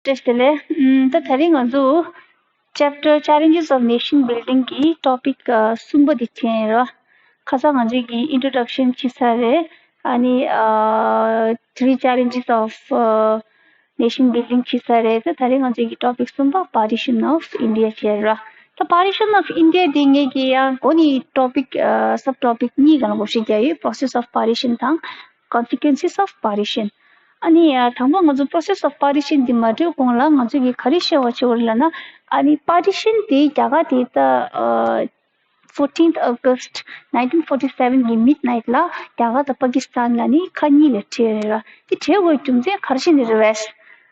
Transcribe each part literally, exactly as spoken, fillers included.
བཀྲ་ཤིས་བདེ་ལེགས། ཨམ། ད་ད་རིང་ང་ཚོ་Chapter Challenges of Nation Building གི་topic གསུམ་པ་དེ་མཁྱེན་རོ། ཁ་སང་ང་ཚོས་ཀྱི་introduction བྱས་ཚར་རེད། ཨ་ནི་ཨ་three challenges of ཨ་nation building བྱས་ཚར་རེད། ད་ད་རིང་ང་ཚོས་ཀྱི་topic གསུམ་པ་partition of India བྱས་རོ། ད་partition of India དེ་ངས་ཀྱི་ཡང་གོ་ནི་topic ཨ་sub topic གཉིས་སྒང་ལ་བགོ་བཤའ་རྒྱག་ཡོད། Process of partition དང་Consequences of Partition། ཨ་ནི་ཡ་དང་པོ་ང་ཚོ་process of partition འདི་མ་འགྲོ་གོང་ལ་ང་ཚོས་ཀྱི་ག་རེ་བཤད་པ་བྱེད་དགོས་རེད་ལབ་ན། ཨ་ནི་partition དེ་རྒྱ་གར་དེ་ད་ཨ་fourteenth August nineteen forty seven གི་midnight ལ་རྒྱ་གར་དང་པ་ཀི་སི་ཐན་ལ་ནི་ཁ་གཉིས་ལ་བྲལ་རེད་ར། དེ་བྲལ་དགོས་རྒྱུ་མཚན་ག་རེ་བྱས་ནས་རེད་བས།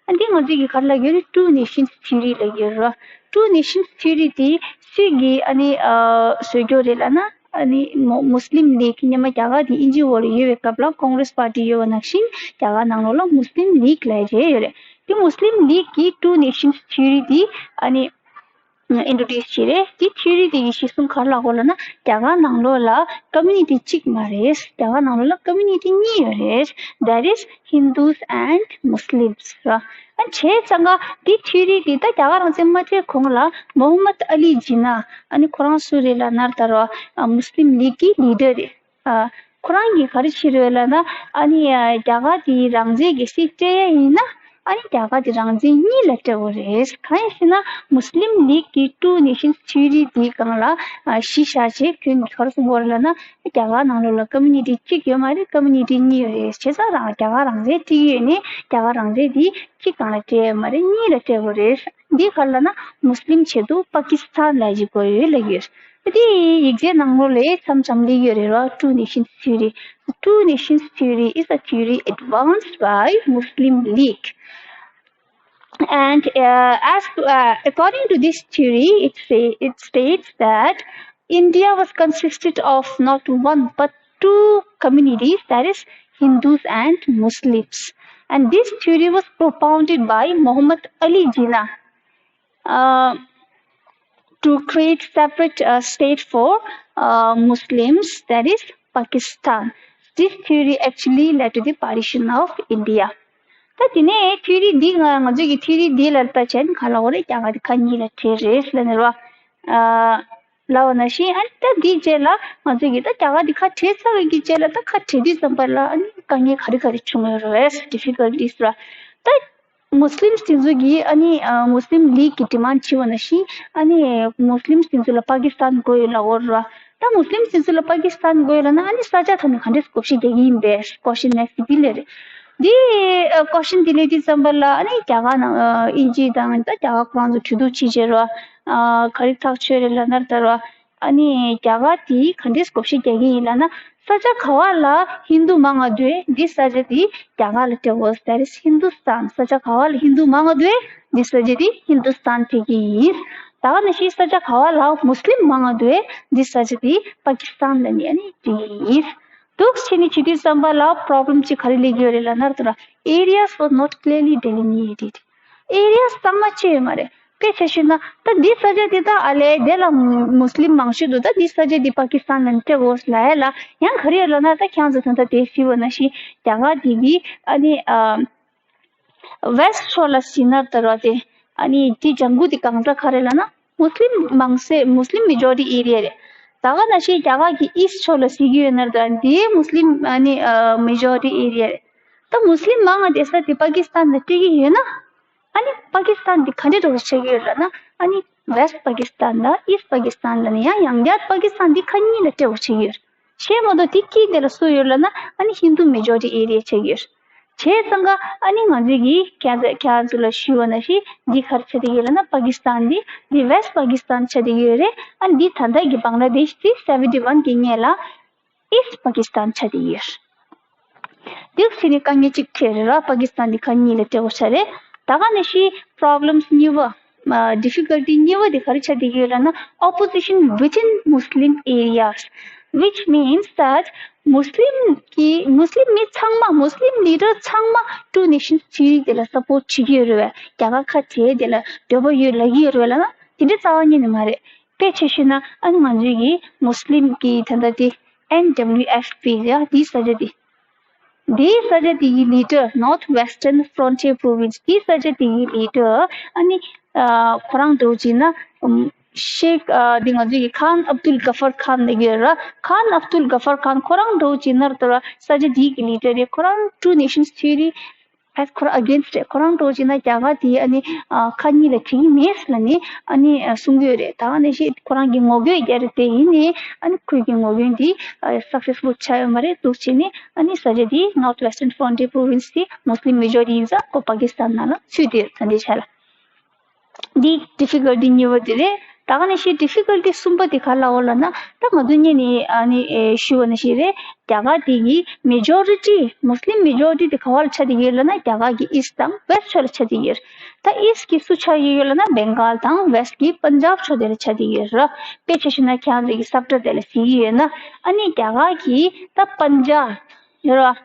ཨ་འདི་ང་ཚོས་ཀྱི་ག་རེ་ལབ་ཡོད་རེད། Two Nations Theory ལབ་ཡོད་ར། Two Nations Theory དེ་སུས་ཀྱིས་ཨ་ནི་ཨ་བཟོས་རྒྱུ་རེད་ལབ་ན། ཨ་ནི་མོ- Muslim League སྔོན་མ་རྒྱ་གར་དེ་དབྱིན་ཇིའི་འོག་ལ་ཡོད་པའི་སྐབས་ལ་Congress Party ཡོད་པ་ནང་བཞིན་རྒྱ་གར་ནང་ལོགས་ལ་Muslim League ལབ་ཡས་ཡོད་རེད། དེ་Muslim League གིས་Two Nations Theory དེ་ཨ་ནི་introduce བྱས་རེད། དེ་theory དེ་ཡི་གཞི་བཟུང་ག་རེ་ལབ་དགོས་ལབ་ན། རྒྱ་གར་ནང་ལོགས་ལ་community གཅིག་མ་རེད། རྒྱ་གར་ནང་ལོགས་ལ་community གཉིས་ཡོད་རེད། That is Hindus and Muslims ར། ཨ་བྱས་ཙང་ཀ་དེ་theory དེ་ད་རྒྱ་གར་རང་བཙན་མ་སྤྲད་གོང་ལ་Muhammad Ali Jinnah ཨ་ནི་ཁོ་རང་སུ་རེད་ལབ་ན་ད་ར་Muslim League གི་leader རེད། ཨ་ཁོ་རང་གིས་ག་རེ་བྱས་རེད་ལབ་ན། ཨ་ནི་ཨ་རྒྱ་གར་དེ་རང་བཙན་གལ་སྲིད་སྤྲད་ཡ་ཡིན་ན། ཨ་ནི་རྒྱ་གར་དེ་རང་བཙན་གཉིས་ལ་སྤྲད་དགོས་རེད། གང་ཡིན་ཟེར་ན་Muslim League གི་Two Nations Theory དེའི་སྒང་ལ་ཨ་གཞི་བཞག་བྱས་ཁོས་ག་རེ་གསུངས་པ་རེད་ལབ་ན། རྒྱ་གར་ནང་ལོགས་ལ་community གཅིག་ཡོད་མ་རེད། community གཉིས་ཡོད་རེད། བྱས་ཙང་རང་རྒྱ་གར་རང་བཙན་སྤྲད་ཀྱི་ཡོད་ནའི་རྒྱ་གར་རང་བཙན་དེ་གཅིག་སྒང་ལ་སྤྲད་ཡོད་མ་རེད། གཉིས་ལ་སྤྲད་དགོས་རེད། འདི་ག་རེ་ལབ་ན་Muslim ཆེད་དུ་པ་ཀི་སི་ཐན་ལབ་ཀྱི་དགོས་ཡོད་ལབ་ཡོད། དེ་ཡིག་ཆའི་ནང་ལོགས་ལ་མཚམས་མཚམས་སླེབས་ཡོད་རེད་ར། Two Nations Theory. The Two Nations Theory is a theory advanced by Muslim League. And uh, as uh, according to this theory, it, say, it states that India was consisted of not one but two communities, that is Hindus and Muslims. And this theory was propounded by Muhammad Ali Jinnah. Uh, to create separate uh, state for uh, Muslims, that is Pakistan. This theory actually led to the partition of India. ད་དེ་ནས་theory འདི་ང་ང་ཚོས་ཀྱི་theory འདི་ལ་ལྟ་བྱས་ན་ག་ལ་འོ་རེད། རྒྱ་གར་དེ་ཁ་གཉིས་ལ་བྲལ་རེད་ལབ་ནས་ར། ལབ་པ་ནང་བཞིན། ཨ་ནི་ད་འདིའི་རྗེས་ལ་ང་ཚོས་ཀྱི་ད་རྒྱ་གར་འདི་ཁ་བྲལ་ཚར་བའི་གི་རྗེས་ལ་ད་ཁ་བྲལ་དུས་ཙམ་པ་ལ་ཨ་ནི་དཀའ་ངལ་ག་རེ་ག་རེ་བྱུང་ཡོད་རེད། difficulties ར། ད་Muslims དེ་ཚོ་གིས་ཨ་ནི་ཨ་Muslim League གི་demand བྱས་པ་ནང་བཞིན། ཨ་ནི་Muslims དེ་ཚོ་ལ་པ་ཀི་སི་ཐན་དགོས་ཡོད་ལབ་ཡོད་ར། ད་Muslims དེ་ཚོ་ལ་པ་ཀི་སི་ཐན་དགོས་ཡོད་ལབ་ན། ཨ་ནི་ས་ཆ་ཐོག་ནས་ག་འདྲས་བགོ་བཤའ་རྒྱག་གི་ཡིན་པས་question next འདི་ལས་རེད། འདི་ཨ་question འདི་ལས་དུས་ཙམ་པ་ལ་ཨ་ནི་རྒྱ་གར་ནང་ཨ་དབྱིན་ཇི་དང་ད་རྒྱ་གར་ཁོ་རང་ཚོ་གྲོས་བསྡུར་བྱས་བྱས་ར། ཨ་ག་རེ་ཐག་ཆོད་རེད་ལབ་ན་ད་ར། ཨ་ནི་རྒྱ་གར་དེ་ག་འདྲས་བགོ་བཤའ་རྒྱག་གི་ཡིན་ལབ་ན། ས་ཆ་ག་བ་ལ་ཧིན་དུ་མང་ང་འདུས་འདི་ས་ཆ་དེ་རྒྱ་གར་ལ་སྤྲད་དགོས། That is Hindustan. ས་ཆ་ག་བ་ལ་ཧིན་དུ་མང་ང་འདུས་འདི་ས་ཆ་དེ་ཧིན་དུ་སི་ཐན་སྤྲད་ཀྱི་ཡིན། ད་ག་ནང་བཞིན་ས་ཆ་ག་བ་ལ་མུ་སི་ལིམ་མང་ང་འདུས་འདི་ས་ཆ་དེ་པ་ཀི་སི་ཐན་ལ་ནི་ཨ་ནི་སྤྲད་ཀྱི་ཡིན། འདུག་བྱས་ནས་བྱེད་དུས་ཙམ་པ་ལ་problem གཅིག་ག་རེ་སླེབས་ཀྱི་ཡོད་རེད་ལབ་ན། ད་ལྟ་areas was not clearly delineated. areas གཙང་མ་ཅི་ཡོད་མ་རེད། དཔེ་ཆ་བཤད་ན་ད་འདི་ས་ཆ་འདི་ད་ཨ་ལས་དེ་ལ་མུ་སི་ལིམ་མང་ཤོས་འདུག་ད་འདི་ས་ཆ་འདི་པ་ཀི་སི་ཐན་ལ་སྤྲད་དགོས་ལབ་ཡ་ལ་ཡང་ག་རེ་ཡོད་ལབ་ན། ད་ཁྱེད་ཚོ་ད་ལྟ་དེ་ཞུས་པ་ནང་བཞིན་རྒྱ་གར་འདི་གི་ཨ་ནི་ཨ་west ཕྱོགས་ལ་ཟིན་ན་ད་ར་དེ་ཨ་ནི་འདི་ལྗང་གུ་འདི་གང་འདྲ་ག་རེ་ལབ་ན་མུ་སི་ལིམ་མང་སའི་Muslim majority area རེད། ད་ག་ནང་བཞིན་རྒྱ་གར་གྱི་east ཕྱོགས་ལ་ཟིན་གྱི་ཡོད་ན་ད་འདི་མུ་སི་ལིམ་ཨ་ནི་ཨ་majority area རེད། ད་མུ་སི་ལིམ་མང་ང་བསྡད་ས་དེ་པ་ཀི་སི་ཐན་ལ་སྤྲད་ཀྱི་ཡོད་ན། ཨ་ནི་པ་ཀི་སི་ཐན་འདི་ག་འདྲས་འགྲོ་བ་ཆགས་ཀྱི་ཡོད་ལབ་ན། ཨ་ནི་west Pakistan དང་east Pakistan ལབ་ན་ཡང་ཡང་བསྐྱར་པ་ཀི་སི་ཐན་འདི་ཁ་གཉིས་ལ་སྤྲད་དགོས་ཆགས་ཀྱི་ཡོད་རེད། བྱས་མ་གཏོགས་དེ་དཀྱིལ་དེ་ལ་སུ་ཡོད་ལབ་ན། ཨ་ནི་ཧིན་དུ་majority area ཆགས་ཀྱི་ཡོད་རེད། བྱས་ཙང་ཀ་ཨ་ནི་ང་ཚོས་ཀྱིས་ཁྱེད་ཚོ་ཁྱེད་ཚོ་ལ་ཞུས་པ་ནང་བཞིན་འདི་ག་རེ་ཆགས་བསྡད་ཀྱི་ཡོད་ལབ་ན། པ་ཀི་སི་ཐན་འདི་འདི་west Pakistan ཆགས་བསྡད་ཀྱི་ཡོད་རེད། ཨ་ནི་འདི་ད་ལྟ་གི་བང་ལ་དེཤ་འདི་seventy one གི་སྔོན་ལ། East Pakistan ཆགས་བསྡད་ཡོད། འདུག་བྱས་ནས་དཀའ་ངལ་གཅིག་འཕྲད་རེད་ར། པ་ཀི་སི་ཐན་འདི་ཁ་གཉིས་ལ་སྤྲད་དགོས་ཆགས་རེད། ད་ག་ནང་བཞིན་problems གཉིས་པ། ཨ་difficulty གཉིས་པ་དེ་ག་རེ་ཆགས་བསྡད་ཡོད་ལབ་ན། opposition within Muslim areas, which means that Muslim གི་Muslim མི་ཚང་མ་Muslim leader ཚང་མ་Two Nations Theory དེ་ལ་support བྱེད་ཀྱི་ཡོད་རེད་བས། རྒྱ་གར་ཁ་བྲལ་དེ་ལ་འདོད་པ་ཡོད་ལབ་ཀྱི་ཡོད་རེད་བས་ལབ་ན་དེ་འདྲ་རྩ་བ་ཉིད་ནས་མ་རེད། དཔེ་ཆ་བཤད་ན་ཨ་ནི་ང་ཚོའི་གི་Muslim གི་ད་ལྟ་དེ་N W F P ཡ་དེའི་ས་ཆ་དེ། དེའི་ས་ཆ་དེ་ཡི་ལི་ཌར། North Western Frontier Province དེའི་ས་ཆ་དེ་ཡི་ལི་ཌར། ཨ་ནི་ཨ་ཁོ་རང་འདྲ་བོ་བྱས་ན་ཨམ་ཤེག་ཨ་འདི་ང་ཚོ་ཡི་ཁཱན་ཨབ་དུལ་ག་ཧྥར་ཁཱན་ལབ་ཀྱི་ཡོད་ར། ཁཱན་ཨབ་དུལ་ག་ཧྥར་ཁཱན་ཁོ་རང་འདྲ་བོ་བྱས་ན་ད་ར་ས་ཆ་དེ་ཡི་ལི་ཌར་རེད། ཁོ་རང་Two Nations Theory ཨ་ཁོ་རང་ཨ་གེན་སི་ཊི་རེད། ཁོ་རང་འདྲ་བོ་བྱས་ན་རྒྱ་གར་དེ་ཨ་ནི་ཨ་ཁ་གཉིས་ལ་བྱེད་ཀྱི་མེད་ལབ་ནས་ཨ་ནི་ཨ་གསུང་གི་ཡོད་རེད། ད་ག་ནང་བཞིན་ཁོ་རང་གི་ངོ་རྒོལ་རྒྱག་རེད། དེ་ཡིན་ནའི་ཨ་ནི་ཁོས་ཀྱི་ངོ་རྒོལ་འདི་ཨ་སག་སེ་སི་ཕུལ་ཆགས་ཡོད་མ་རེད། འདུག་བྱས་ནས་ཨ་ནི་ས་ཆ་དེ་North Western Frontier Province དེ་མུ་སི་ལིམ་མེ་ཇོ་རི་ཊི་ཡིན་ཙང་ཁོ་པ་ཀི་སི་ཐན་ནང་ལ་ཚུད་བསྡད་ཡོད། ད་འདི་ཆ་ལ། འདི་ཌི་ཕི་ཀལ་ཊི་གཉིས་པ་དེ་རེད། ད་ག་ནང་བཞིན་ཌི་ཕི་ཀལ་ཊི་གསུམ་པ་དེ་ག་ལ་འོ་ལབ་ན། ད་ང་ཚོ་གཉིས་ནས་ཨ་ནི་ཨེ་ཞུ་བ་ནང་བཞིན་རེད། རྒྱ་གར་དེ་གི་མེ་ཇོ་རི་ཊི་མུ་སི་ལིམ་མེ་ཇོ་རི་ཊི་དེ་ག་བ་ལ་ཆགས་བསྡད་ཡོད་ལབ་ན། རྒྱ་གར་གི་ཨིསི་ཊི་དང་ཝེསི་ཊི་ཕྱོགས་ལ་ཆགས་བསྡད་ཡོད། ད་ཨིསི་ཊི་གི་སུ་ཆགས་ཀྱི་ཡོད་ལབ་ན། བེང་གཱལ་དང་ཝེསི་ཊི་གི་པན་ཇབ་ཕྱོགས་དེ་ལ་ཆགས་བསྡད་ཡོད་ར། དཔེ་ཆ་ཞུ་ན་ཁྱེད་རང་ཚོ་གི་སབ་ཊལ་དེ་ལ་གཟིགས་ཀྱི་ཡོད་ན། ཨ་ནི་རྒྱ་གར་གི་ད་པན་ཇབ་ཡོད་ར།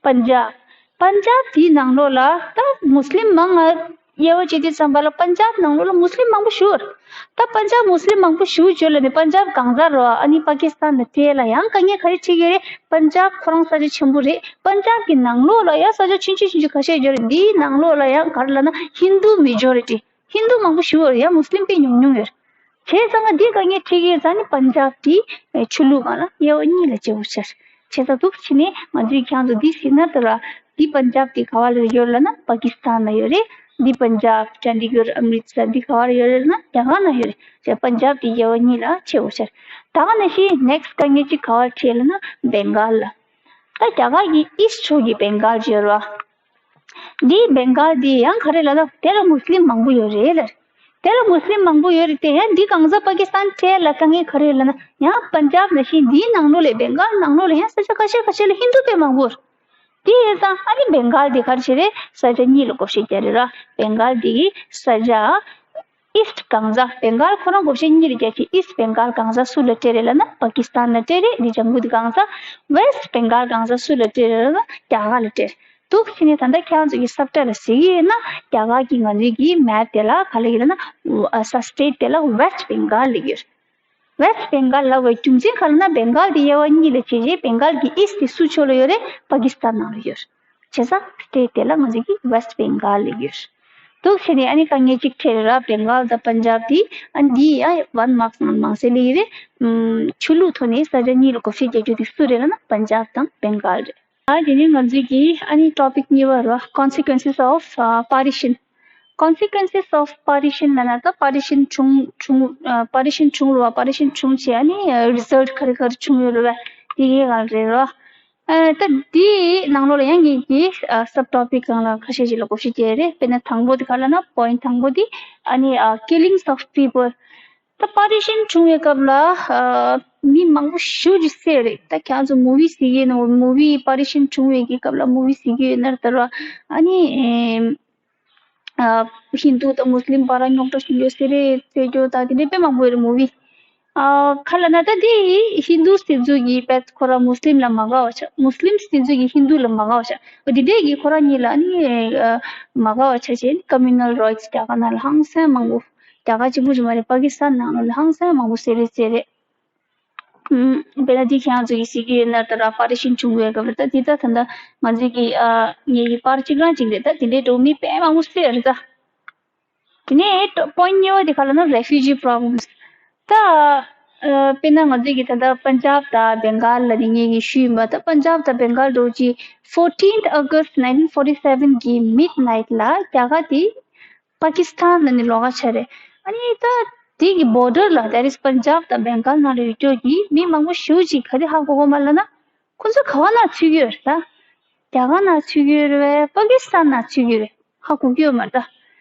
པན་ཇབ། པན་ཇབ་དེའི་ནང་ལོགས་ལ་ད་མུ་སི་ལིམ་མང་ང་དབྱེ་བ་ཕྱེ་དུས་ཙམ་པ་ལ་པན་ཇབ་ནང་ལོགས་ལ་མུ་སི་ལིམ་མང་པོ་ཞིག་ཡོད་རེད། ད་པན་ཇབ་མུ་སི་ལིམ་མང་པོ་ཞིག་ཡོད་ལབ་ནས་པན་ཇབ་གང་ཟག་རོ། ཨ་ནི་པ་ཀི་སི་ཐན་ལ་སྤྲད་ལ་ཡང་དཀའ་ངལ་ག་རེ་འཕྲད་ཀྱི་རེད། པན་ཇབ་ཁོ་རང་ས་ཆ་ཆེན་པོ་རེད། པན་ཇབ་ཀྱི་ནང་ལོགས་ལ་ཡང་ས་ཆ་ཆུང་ཆུང་ཆུང་ཆུང་ཁ་ཤས་ཡོད་རེད། འདིའི་ནང་ལོགས་ལ་ཡང་ག་རེ་ལབ་ན་ཧིན་དུ་མེ་ཇོ་རི་ཊི། ཧིན་དུ་མང་པོ་ཞིག་ཡོད་རེད། ཡང་མུ་སི་ལིམ་དཔེ་ཉུང་ཉུང་ཡོད་རེད། བྱས་ཙང་ང་འདི་དཀའ་ངལ་འཕྲད་ཀྱི་ཡོད་ཙང་ནི་པན་ཇབ་དེ་ཆོས་ལུགས་སྒང་ལ་དབྱེ་བ་གཉིས་ལ་ཕྱེ་དགོས་ཤག་བྱས་ཙང་འདུག་བྱས་ནས་ང་ཚོས་ཁྱེད་ཚོ་འདི་གཟིགས་ན་ད་ར། འདི་པན་ཇབ་དེ་ག་བ་ལ་ཡོད་ལབ་ན་པ་ཀི་སི་ཐན་ལ་ཡོད་རེད། འདི་པན་ཇབ་ཅན་ཌི་གར་ཨམ་རི་ཏི་སར་འདི་ག་བ་ལ་ཡོད་རེད་ལབ་ན་རྒྱ་གར་ནང་ཡོད་རེད། བྱས་པན་ཇབ་དེ་དབྱེ་བ་གཉིས་ལ་ཕྱེ་དགོས་ཤག་ད་ག་ནང་བཞིན་ནེག་སི་ཊི་དཀའ་ངལ་གཅིག་ག་བ་ལ་འཕྲད་ལབ་ན་བེང་གཱལ་ལ། ད་རྒྱ་གར་གྱི་ཨིསི་ཊི་ཕྱོགས་ཀྱི་བེང་གཱལ་ཅིག་ཡོད་རེད་བ། འདིའི་བེང་གཱལ་འདི་ཡང་ག་རེ་ལབ་ན་དེ་ལ་མུ་སི་ལིམ་མང་པོ་ཡོད་རེད་ལབ། དེ་ལ་མུ་སི་ལིམ་མང་པོ་ཡོད་རེད་དེ། ཡང་འདི་གང་ཟག་པ་ཀི་སི་ཐན་སྤྲད་ལ་དཀའ་ངལ་ག་རེ་ཡོད་ལབ་ན། ཡང་པན་ཇབ་ནང་བཞིན་འདིའི་ནང་ལོགས་ལ་བེང་གཱལ་ནང་ལོགས་ལ་ཡང་ས་ཆ་ཁ་ཤས་ཁ་ཤས་ལ་ཧིན་དུ་དཔེ་མང་པོ་ཡོད་རེད། དེ་ཡིན་ཙང་ཨ་ནི་བེང་གཱལ་འདི་ག་རེ་བྱེད་རེད། ས་ཆ་གཉིས་ལ་བགོ་བཤའ་རྒྱག་རེད་ར། བེང་གཱལ་འདི་གི་ས་ཆ་ཨིསི་ཊི་གང་ཟག་བེང་གཱལ་ཁོ་རང་བགོ་བཤའ་གཉིས་ལ་རྒྱག་ཅིང་། ཨིསི་ཊི་བེང་གཱལ་གང་ཟག་སུ་ལ་སྤྲད་རེད་ལབ་ན་པ་ཀི་སི་ཐན་ལ་སྤྲད་རེད། འདི་ལྗང་གུ་འདི་གང་ཟག། ཝེསི་ཊི་བེང་གཱལ་གང་ཟག་སུ་ལ་སྤྲད་རེད་ལབ་ན་རྒྱ་གར་ལ་སྤྲད་རེད། འདུག་བྱས་ནས་ད་ལྟ་ཁྱེད་རང་ཚོ་གི་སབ་ཊལ་ལ་གཟིགས་ཀྱི་ཡོད་ན་རྒྱ་གར་གྱི་ང་ཚོའི་གི་མེབ་དེ་ལ་ག་ལབ་ཡོད་ལབ་ན། ཨ་ས་སི་ཊེ་ཊི་དེ་ལ་ཝེསི་ཊི་བེང་གཱལ་ལབ་ཡོད། ཝེསི་ཊི་བེང་གཱལ་ལབ་པའི་རྒྱུ་མཚན་ག་ལབ་ན་བེང་གཱལ་དེ་དབྱེ་བ་གཉིས་ལ་ཕྱེ་རྗེས་བེང་གཱལ་གྱི་ཨིསི་ཊི་དེ་སུ་ཕྱོགས་ལ་ཡོད་རེད། པ་ཀི་སི་ཐན་ནང་ལ་ཡོད། བྱས་ཙང་སི་ཊེ་ཊི་དེ་ལ་ང་ཚོ་གི་ཝེསི་ཊི་བེང་གཱལ་ལབ་ཡོད། འདུག་བྱས་ནས་ཨ་ནི་དཀའ་ངལ་གཅིག་འཕྲད་རེད་ར། བེང་གཱལ་དང་པན་ཇབ་དེ་ཨ་ནི་འདི་ཡང་ཝན་མཱརཀ་ནང་མང་སེ་ལི་རེད། ཨམ་ཆོས་ལུགས་ཐོག་ནས་ས་ཆ་གཉིས་ལ་བགོ་བཤའ་རྒྱག་རྒྱུ་དེ་སུ་རེད་ལབ་ན་པན་ཇབ་དང་བེང་གཱལ་རེད། ཨ་དེ་ནས་ང་ཚོས་ཀྱི་ཨ་ནི་ཊོ་པིག་གཉིས་པ་ར། Consequences of uh, partition. Consequences of partition ལབ་ན་ད་པ་ཊི་ཤན་བྱུང་བྱུང་ཨ་པ་ཊི་ཤན་བྱུང་རེད་བ། པ་ཊི་ཤན་བྱུང་རྗེས་ཨ་ནི་རི་ཛལ་ཊི་ག་རེ་ག་རེ་བྱུང་ཡོད་རེད་བ། དེ་གའི་སྒང་རེད་ར། ཨ་ད་དེའི་ནང་ལོགས་ལ་ཡང་ངས་ཀྱི་ཨ་སབ་ཊོ་པིག་སྒང་ལ་ཁ་ཤས་ཤིག་ལ་བགོ་བཤའ་བརྒྱབ་རེད། དཔེར་ན་དང་པོ་དེ་ག་ལབ་ན། པོ་ཡིན་ཊི་དང་པོ་དེ་ཨ་ནི་ཨ་Killings of people. ད་པ་ཊི་ཤན་བྱུང་བའི་སྐབས་ལ་ཨ་མི་མང་པོ་ཞེ་པོ་ཅིག་བསད་རེད། ད་ཁྱེད་ཚོ་མུ་ཝི་གཟིགས་ཀྱི་ཡོད་ན། མུ་ཝི་པ་ཊི་ཤན་བྱུང་བའི་གི་སྐབས་ལ་མུ་ཝི་གཟིགས་ཀྱི་ཡོད་ན་ད་ར། ཨ་ནི་ཨ་ཧིན་དུ་དང་མུ་སི་ལིམ་བར་ར་རྙོག་དྲ་བྱུང་རྒྱུ། བསད་རེས་བྱེད་རྒྱུ་དང་དེ་འདྲའི་དཔེ་མང་པོ་ཡོད་རེད་མུ་ཝི། ཨ་ག་ལབ་ན་ད་དེ་ཧིན་དུ་སི་ཏུ་གི་བེད་ཁོ་ར་མུ་སི་ལིམ་ལ་མ་དགའ་བ་ཆགས། མུ་སི་ལིམ་སི་ཏུ་གི་ཧིན་དུ་ལ་མ་དགའ་བ་ཆགས། འོ་དེ་འདྲས་ཀྱི་ཁོ་ར་གཉིས་ལ་ཨ་ནི་ཨ་མ་དགའ་བ་ཆགས་བྱས་ཀ་མུ་ནལ་རའིཊ་སི་རྒྱ་གར་ནང་ལ་ཧང་སང་མང་པོ། རྒྱ་གར་གཅིག་པུ་ཅིག་མ་རེད། པ་ཀི་སི་ཐན་ནང་ལ་ཧང་སང་མང་པོ་བསད་རེས་བྱས་རེད། ཨུམ། དཔེར་ན་འདི་ཁྱེད་རང་ཚོ་གིས་གཟིགས་ཀྱི་ཡོད་ན་ད་ར་པ་ཊི་ཤན་བྱུང་བའི་སྐབས་རེད། ད་འདི་ད་ད་ལྟ་ང་ཚོའི་གི་ཨ་ངེད་ཀྱི་པར་གཅིག་རང་གཅིག་རེད། ད་དེ་འདྲའི་འགྲོ་མི་དཔེ་མང་པོ་བསད་རེད་ད། དེ་ནས་པོ་ཡིན་ཊི་གཉིས་པ་དེ་ག་ལབ་ན་refugee problems. ད་ཨ་དཔེར་ན་ང་ཚོའི་གི་ད་ལྟ་པན་ཇབ་དང་བེང་གཱལ་ལ་ནི་ངེད་ཀྱིས་ཞུས་ཡིན་པ། ད་པན་ཇབ་དང་བེང་གཱལ་འདྲ་བོ་ཅིག fourteenth August nineteen forty seven གི་མིཌ་ནའིཊ་ལ་རྒྱ་གར་དེ་པ་ཀི་སི་ཐན་ལ་ནི་ལོགས་ཀ་ཆགས་རེད། ཨ་ནི་ད་དེ་གི་བོར་ཌར་ལ། that is པན་ཇབ་དང་བེང་གཱལ་ནང་ལ་ཡོད་ཀྱོག་གི་མི་མང་པོ་ཞེ་པོ་ཅིག་ག་རེ་ཧ་གོ་གོ་མ་ལབ་ན། ཁོ་ཚོ་ག་བ་ན་ཚུད་ཀྱི་ཡོད་རེད་ད། རྒྱ་གར་ན་ཚུད་ཀྱི་ཡོད་རེད་པས། པ་ཀི་སི་ཐན་ན་ཚུད་ཀྱི་ཡོད་རེད། ཧ་གོ་གི་ཡོད་མ་རེད་ད།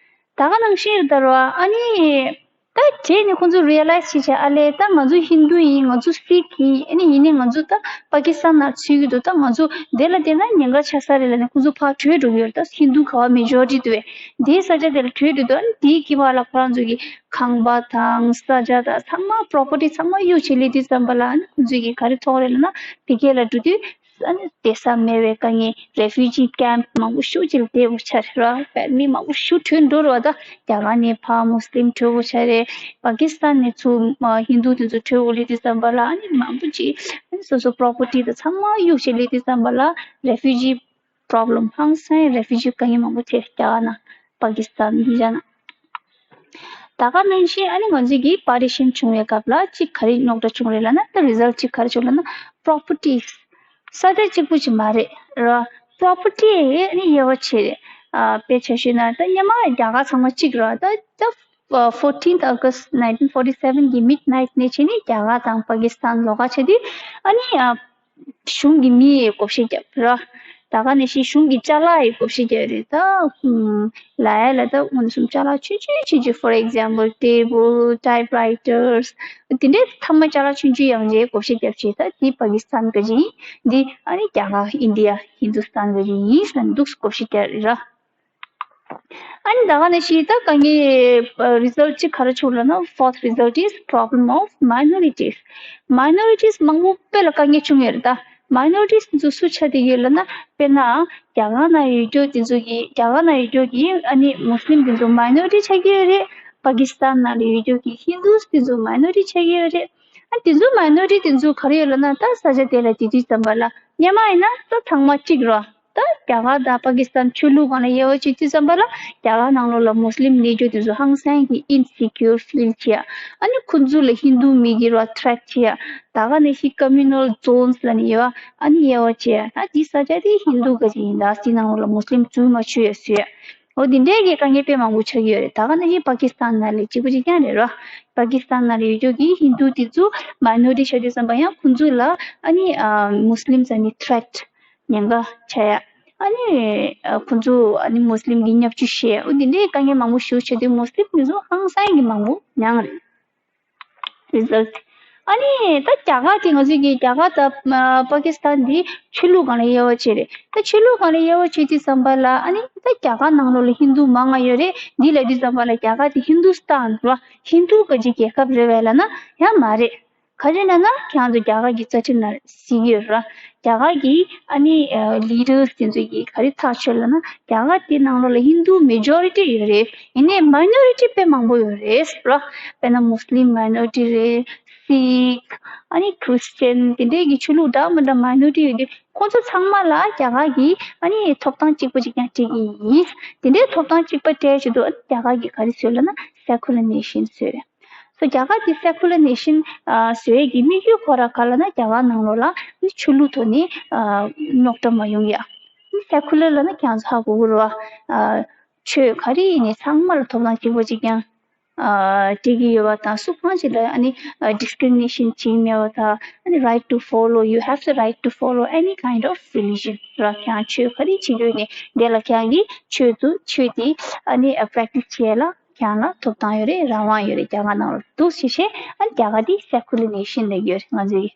ད་ག་ནང་བཞིན་རེད་ད་ར་བ། ཨ་ནི་ད་དེ་ནི་ཁོ་ཚོ་རི་ཡ་ལའིཛ་བྱས་བྱས། ཨ་ལས་ད་ང་ཚོ་ཧིན་དུ་ཡིན། ང་ཚོ་སིཁ་ཡིན། ཨ་ནི་ཡིན་ནའི་ང་ཚོ་ད་པ་ཀི་སི་ཐན་ན་ཚུད་ཀྱི་འདུག་ད་ང་ཚོ་དེ་ལ་བསྡད་ན་ཉེན་ཁ་ཆགས་ས་རེད་ལབ་ནས་ཁོ་ཚོ་ཕར་བྲོས་འགྲོ་གི་ཡོད་རེད། ད་ཧིན་དུ་ག་བ་མེ་ཇོ་རི་ཊི་འདུག་པས། དེའི་ས་ཆ་དེ་ལ་བྲོས་འགྲོ་འདུག་ཨ་ནི་དེའི་དཀྱིལ་མ་ལ་ཁོ་རང་ཚོ་གི་ཁང་པ་དང་ས་ཆ་དང་ཚང་མ་པོ་རོ་པར་ཊི་ཚང་མ་གཡུག་བྱས་སླེབས་དུས་ཙམ་པ་ལ་ཨ་ནི་ཁོ་ཚོས་ཀྱིས་ག་རེ་ཐོགས་རེད་ལབ་ན། ཕ་གི་ལ་འགྲོ་དུས་ ཨ་ནི་བསྡད་ས་མེད་པའི་དཀའ་ངལ། རེ་ཕུ་ཇི་ཀེམ་མང་པོ་ཤུགས་ཅིག་ལ་བསྡད་དགོས་ཆགས་རེད་ར། མི་མང་པོ་ཤུགས་བྲོས་འགྲོ་རེད་བ། ད་རྒྱ་གར་ནས་ཕར་མུ་སི་ལིམ་བྲོས་དགོས་ཆགས་རེད། པ་ཀི་སི་ཐན་ནས་ཚུར་ཧིན་དུ་དེ་ཚོ་བྲོས་དགོས་སླེབས་དུས་ཙམ་པ་ལ། ཨ་ནི་མང་པོ་ཅིག་ཨ་ནི་སོ་སོ་པོ་རོ་པར་ཊི་དང་ཚང་མ་གཡུགས་བྱས་སླེབས་དུས་ཙམ་པ་ལ། རེ་ཕུ་ཇི་པོ་རོབ་ལེམ་ཧང་སང་། རེ་ཕུ་ཇི་དཀའ་ངལ་མང་པོ་འཕྲད་རྒྱ་གར་ནང་པ་ཀི་སི་ཐན་འདི་བྱས་ན། ད་ག་ནང་བཞིན་ཨ་ནི་ང་ཚོས་ཀྱི་པ་ཊི་ཤན་བྱུང་བའི་སྐབས་ལ་གཅིག་ག་རེ་རྙོག་དྲ་བྱུང་རེད་ལབ་ན། ད་རི་ཛལ་གཅིག་ག་རེ་བྱུང་ལབ་ན། པོ་རོ་པར་ཊི། ས་ཆ་གཅིག་པུ་ཅིག་མ་རེད་ར། པོ་རོ་པར་ཊི་ཨ་ནི་དབྱེ་བ་ཕྱེ་རེད། ཨ་དཔེ་ཆ་བཤད་ན་ད་སྔོན་མ་རྒྱ་གར་ཚང་མ་གཅིག་ར། ད་ད་fourteenth August nineteen forty seven གི་མིཌ་ནའིཊ་ནས་བྱས་ནས་རྒྱ་གར་དང་པ་ཀི་སི་ཐན་ལོགས་ཀ་ཆགས་དུས། ཨ་ནི་ཨ། གཞུང་གི་མི་ཡིས་བགོ་བཤའ་བརྒྱབ་ར། ད་ག་ནང་བཞིན་གཞུང་གི་ཅ་ལག་ཡིས་བགོ་བཤའ་བརྒྱབ་རེད། ད་ཧུམ་ལབ་ཡ་ལ། ད་དངོས་སུ་ཅ་ལག་ཆུང་ཆུང་ཆུང་ཆུང་། for example table, typewriters དེ་འདྲའི་ཐ་མ་ཅ་ལག་ཆུང་ཆུང་ཡང་རེད། བགོ་བཤའ་བརྒྱབ་བྱས། ད་འདི་པ་ཀི་སི་ཐན་ག་ཅིག་ཡིན། འདི་ཨ་ནི་རྒྱ་གར་ཨིན་ཌི་ཡ་ཧིན་དུ་སི་ཐན་ག་ཅིག་ཡིན་ཟེར་ནས་འདུག་སེ་བགོ་བཤའ་བརྒྱབ་རེད་ར། ཨ་ནི་ད་ག་ནང་བཞིན་ད་ག་ངའི་རི་ཛལ་གཅིག་ག་རེ་བྱུང་ལབ་ན། fourth result is problem of minorities. མའི་ནོ་རི་ཊིས་མང་པོ་དཔེ་ལ་དཀའ་ངལ་བྱུང་ཡོད་རེད། ད་མའི་ནོ་རི་ཊིས་འདི་ཚོ་སུ་ཆགས་བསྡད་ཡོད་ལབ་ན། དཔེར་ན་རྒྱ་གར་ནང་ཡོད་རྒྱུ་དེ་ཚོ་གི། རྒྱ་གར་ནང་ཡོད་རྒྱུ་གི་ཨ་ནི་མུ་སི་ལིམ་དེ་ཚོ་མའི་ནོ་རི་ཊི་ཆགས་ཀྱི་ཡོད་རེད། པ་ཀི་སི་ཐན་ནང་ལ་ཡོད་རྒྱུ་གི་ཧིན་དུ་དེ་ཚོ་མའི་ནོ་རི་ཊི་ཆགས་ཀྱི་ཡོད་རེད། ཨ་དེ་ཚོ་མའི་ནོ་རི་ཊི་དེ་ཚོ་ག་རེ་ཡོད་ལབ་ན། ད་ས་ཆ་དེ་ལ་དེ་དུས་ཙམ་པ་ལ་སྔོན་མ་ཡིན་ན་ད་ཚང་མ་གཅིག་རེད། ད་རྒྱ་གར་དང་པ་ཀི་སི་ཐན་ཆོས་ལུགས་སྒང་ལ་དབྱེ་བ་ཕྱེ་དུས་ཙམ་པ་ལ། རྒྱ་གར་ནང་ལོགས་ལ་མུ་སི་ལིམ་གནས་རྒྱུ་དེ་ཚོ་ཧང་སང་གི་ཨིན་སི་ཀིའུར་ཕིལ་བྱེད་ཡ། ཨ་ནི་ཁོ་ཚོ་ལ་ཧིན་དུ་མི་སྒེར་བ་ཐི་རེཊ་བྱེད་ཡ། ད་ག་ནང་བཞིན་ཀོ་མུ་ནལ་ཛོན་སི་ལབ་ནས་ཡོད་པ། ཨ་ནི་དབྱེ་བ་ཕྱེ་ཡ། ད་འདི་ས་ཆ་དེ་ཧིན་དུ་ག་ཅིག་ཡིན། ད་འདི་ནང་ལོགས་ལ་མུ་སི་ལིམ་འཛུལ་མ་ཆོག་ཡ་བཟོ་ཡ། འོ་དེ་འདྲའི་གི་དཀའ་ངལ་དཔེ་མང་པོ་ཆགས་ཀྱི་ཡོད་རེད། ད་ག་ནང་བཞིན་པ་ཀི་སི་ཐན་ནང་ལ་གཅིག་པ་གཅིག་རྐྱང་རེད་ར། པ་ཀི་སི་ཐན་ནང་ལ་ཡོད་རྒྱུ་གི་ཧིན་དུ་དེ་ཚོ་མའི་ནོ་རི་ཊི་ཆགས་དུས་ཙམ་པ་ཡང་ཁོ་ཚོ་ལ་ཨ་ནི་ཨ་མུ་སི་ལིམ་ཟེར་ནི་ཐི་རེཊ། ཉེན་ཁ་ཆགས་ཡ། ཨ་ནི་ཨ་ཁོ་ཚོ་ཨ་ནི་མུ་སི་ལིམ་གྱི་བརྙས་བཅོས་བྱེད་ཡ། འོ་དེ་འདྲའི་དཀའ་ངལ་མང་པོ་ཞིག་ཆགས་དུས་མུ་སི་ལིམ་དེ་ཚོ་ཧང་སང་གི་མང་པོ་མྱངས་རེད། རི་ཛལ་ཊི། ཨ་ནི་ད་རྒྱ་གར་དེ་ང་ཚོའི་གི་རྒྱ་གར་དང་ཨ་པ་ཀི་སི་ཐན་འདི་ཆོས་ལུགས་སྒང་ལ་དབྱེ་བ་ཕྱེ་རེད། ད་ཆོས་ལུགས་སྒང་ལ་དབྱེ་བ་ཕྱེ་དུས་ཙམ་པ་ལ། ཨ་ནི་ད་རྒྱ་གར་ནང་ལོགས་ལ་ཧིན་དུ་མང་ང་ཡོད་རེད། འདི་ལབ་དུས་ཙམ་པ་ལ་རྒྱ་གར་དེ་ཧིན་དུ་སི་ཐན་རེད་བ། ཧིན་དུ་ག་ཅིག་རྒྱལ་ཁབ་རེད་པས་ལབ་ན་ཡང་མ་རེད། ག་ཅི་ལབ་ན་ཁྱེད་རང་ཚོ་རྒྱ་གར་གྱི་རྩ་ཁྲིམས་ནང་གཟིགས་ཡོད་ར། རྒྱ་གར་གྱི་ཨ་ནི་ལི་ཌར་སི་དེ་ཚོ་གིས་ག་རེ་ཐག་ཆོད་ལབ་ན། རྒྱ་གར་དེ་ནང་ལོགས་ལ་ཧིན་དུ་མེ་ཇོ་རི་ཊི་ཡོད་རེད། ཡིན་ནའི་མའི་ནོ་རི་ཊི་དཔེ་མང་པོ་ཡོད་རེད་ར། དཔེར་ན་མུ་སི་ལིམ་མའི་ནོ་རི་ཊི་རེད། སིག་ཨ་ནི་ཁྲི་སི་ཅན་དེ་འདྲའི་གི་ཆོས་ལུགས་འདྲ་མི་འདྲ་མའི་ནོ་རི་ཊི་ཡོད་དུས། ཁོང་ཚོ་ཚང་མ་ལ་རྒྱ་གར་གྱི་ཨ་ནི་ཐོབ་ཐང་གཅིག་པ་གཅིག་རྐྱང་སྤྲད་ཀྱི་ཡིན། དེ་འདྲའི་ཐོབ་ཐང་གཅིག་པ་སྤྲད་ཆེད་དུ་རྒྱ་གར་གྱིས་ག་རེ་བཟོས་ལབ་ན། སེ་ཁུ་ལར་ནེ་ཤན་བཟོས་རེད། སོ་རྒྱ་གར་དེ་སེ་ཁུ་ལར་ནེ་ཤན་བཟོ་ཡས་ཀྱི་དམིགས་ཡུལ་ཁོ་རང་ག་ལབ་ན། རྒྱ་གར་ནང་ལོགས་ལ་ཆོས་ལུགས་ཐོག་ནས་རྙོག་དྲ་མ་ཡོང་ཡ། སེ་ཁུ་ལར་ལབ་ན་ཁྱེད་ཚོ་ཧ་གོ་གི་རེད་བ། ཆོས་ག་རེ་ཡིན་ནའི་ཚང་མ་ལ་ཐོབ་ཐང་གཅིག་པ་གཅིག་རྐྱང་སྤྲད་ཀྱི་ཡོད་པ་དང་། སུ་གང་ཞིག་ལ་ཨ་ནི་ཌི་སི་ཀི་རི་མི་ནེ་ཤན་བྱེད་མེད་པ་དང་། ཨ་ནི་right to follow, you have the right to follow any kind of religion ར། ཁྱེད་རང་ཆོས་ག་རེ་བྱེད་འདོད་ནའི་དེ་ལ་ཁྱེད་རང་གིས་ཆོས་དུ་ཆོས་དེ་ཨ་ནི་པ་རེག་ཊི་སི་བྱེད་ཡས་ལ་ཁྱེད་རང་ལ་ཐོབ་ཐང་ཡོད་རེད། རང་དབང་ཡོད་རེད། རྒྱ་གར་ནང་ལ་འདུག་སེ་བྱས། ཨ་ནི་རྒྱ་གར་དེ་སེ་ཁུ་ལར་ནེ་ཤན་ལབ་ཀྱི་ཡོད་རེད་ང་ཚོའི།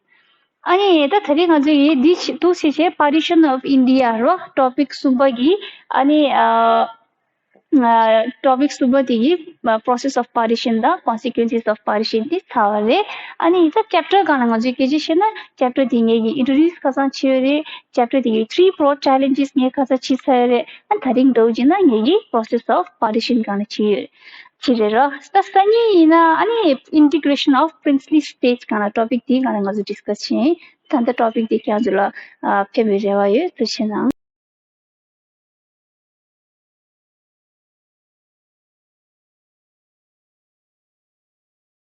ཨ་ནི་ད་ད་རེས་ང་ཚོ་ཡིས་འདི་ཞིག་འདུག་སེ་བྱས། Partition of India རོ། ཊོ་པིག་གསུམ་པ་གི་ཨ་ནི་ཨ་ཊོ་པིག་གསུམ་པ་དེ་གི་Process of Partition དང་Consequences of Partition དེ་ཚར་བ་རེད། ཨ་ནི་ད་ཅེབ་ཊར་སྒང་ལ་ང་ཚོས་སྐད་ཆ་བཤད་ན། ཅེབ་ཊར་དེ་ངེད་ཀྱིས་ཨིན་ཊྲོ་ཌིའུ་སི་ཁ་སང་བྱས་ཡོད་རེད། ཅེབ་ཊར་དེ་གི་three broad challenges ངས་ཁ་སང་བྱས་ཚར་ཡོད་རེད། ཨ་ད་རིང་འདྲ་བོ་བྱས་ན་ངེད་ཀྱིས་Process of Partition སྒང་ལ་བྱས་ཡོད་རེད། ཅི་རེད་ར། ད་སང་ཉིན་ཡིན་ན་ཨ་ནི་Integration of Princely States སྒང་ལ་ཊོ་པིག་དེའི་སྒང་ལ་ང་ཚོ་ཌི་སི་ཀ་སི་བྱེད་ཡིན། ད་ལྟ་ཊོ་པིག་དེ་ཁྱེད་ཚོ་ལ་ཨ་ཕན་པའི་རེ་བ་ཡོད། ཐུགས་རྗེ་གནང་།